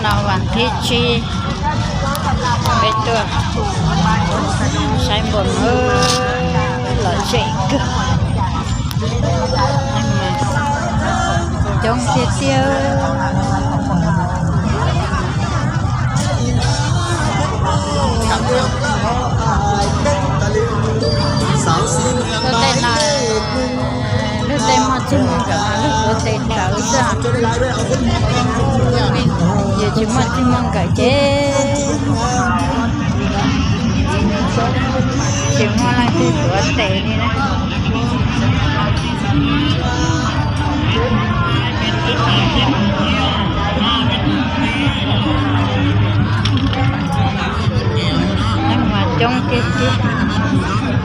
ລາວວັນທີສີ່ ໄປຕົວະ ໃຊ້ບົນເອີ ລະເຊກ ຈົ່ງເຊຕຽວ ແຕ່ນາ ເລີກໄດ້ມາຊິມອງກະເລີກບໍ່ເຕັນເຂົາຊະ ເອີ ຊິມາຊິມອງກະເຈັບ ຊິມາລະຄືຕົວເຕນີ້ນະ ຈັ່ງຫວະຈົ່ງເກັບຈິດ.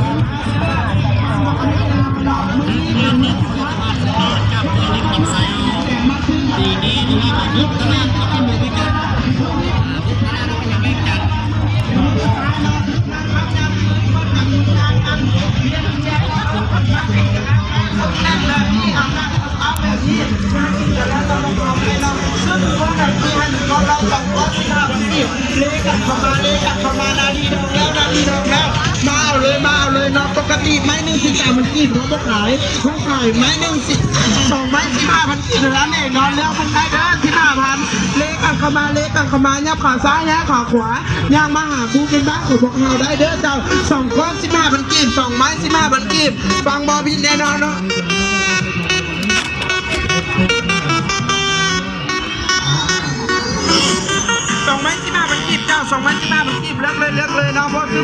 ເລກກັນເຂົ້າມາ ເລກກັນເຂົ້າມາ ນາທີທອງແລ້ວ ນາທີທອງແລ້ວ ມາເອົາເລີຍ ມາເອົາເລີຍເນາະ. ປົກກະຕິໄມ້ໜຶ່ງສິບສາມພັນກີບເນາະ ບໍ່ຂາຍ ບໍ່ຂາຍ ໄມ້ໜຶ່ງສິບ ສອງໄມ້ສິບຫ້າພັນກີບເທົ່ານັ້ນເອງເນາະ. ເລືອກເບິ່ງໄດ້ເດີ ສິບຫ້າພັນ ເລກກັນເຂົ້າມາ ເລກກັນເຂົ້າມາ ຫຍັບຂາຊ້າຍ ຫຍັບຂາຂວາ ຍ່າງມາຫາຜູ້ເປັນບ້ານຂອງພວກເຮົາໄດ້ເດີເຈົ້າ. ສອງກ້ອນສິບຫ້າພັນກີບ ສອງໄມ້ສິບຫ້າພັນກີບ ຟັງບໍ່ຜິດແນ່ນອນເນາະ. ສອງໄມ້ສິບຫ້າພັນກີບເຈົ້າ ສອງໄມ້ສິບຫ້າພັນກີບ ເລືອກເລີຍ ເລືອກເລີຍເນາະ.